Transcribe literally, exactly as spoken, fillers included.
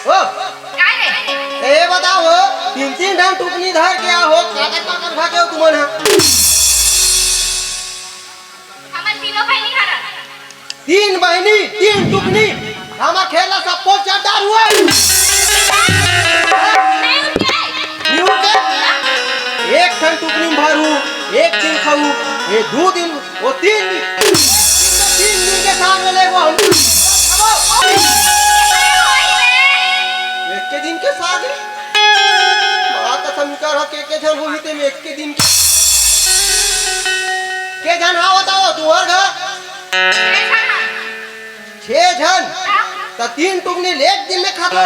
ओ, काय रे? ए बताओ, तीन तीन ठन टुकनी धर के आ हो, काकर काकर खा के हो तुमन ह? हमन तीनों बहिनी हरन। तीन बहिनी, तीन टुकनी, हमर खेला सब पोल चट्टार हुआ। नहीं उठे। नहीं उठे? एक ठन टुकनी में भरू, एक दिन खाऊ, ये दू दिन, वो तीन दिन। तीन दिन के साग ले वो हम। एक के दिन के साग है। माँ कसम कर हो, के के झन होही ते में एक के दिन के। के झन हा बताओ, तुहर घर? छह झन। त तीन टुकनी ले एक दिन में खा दो।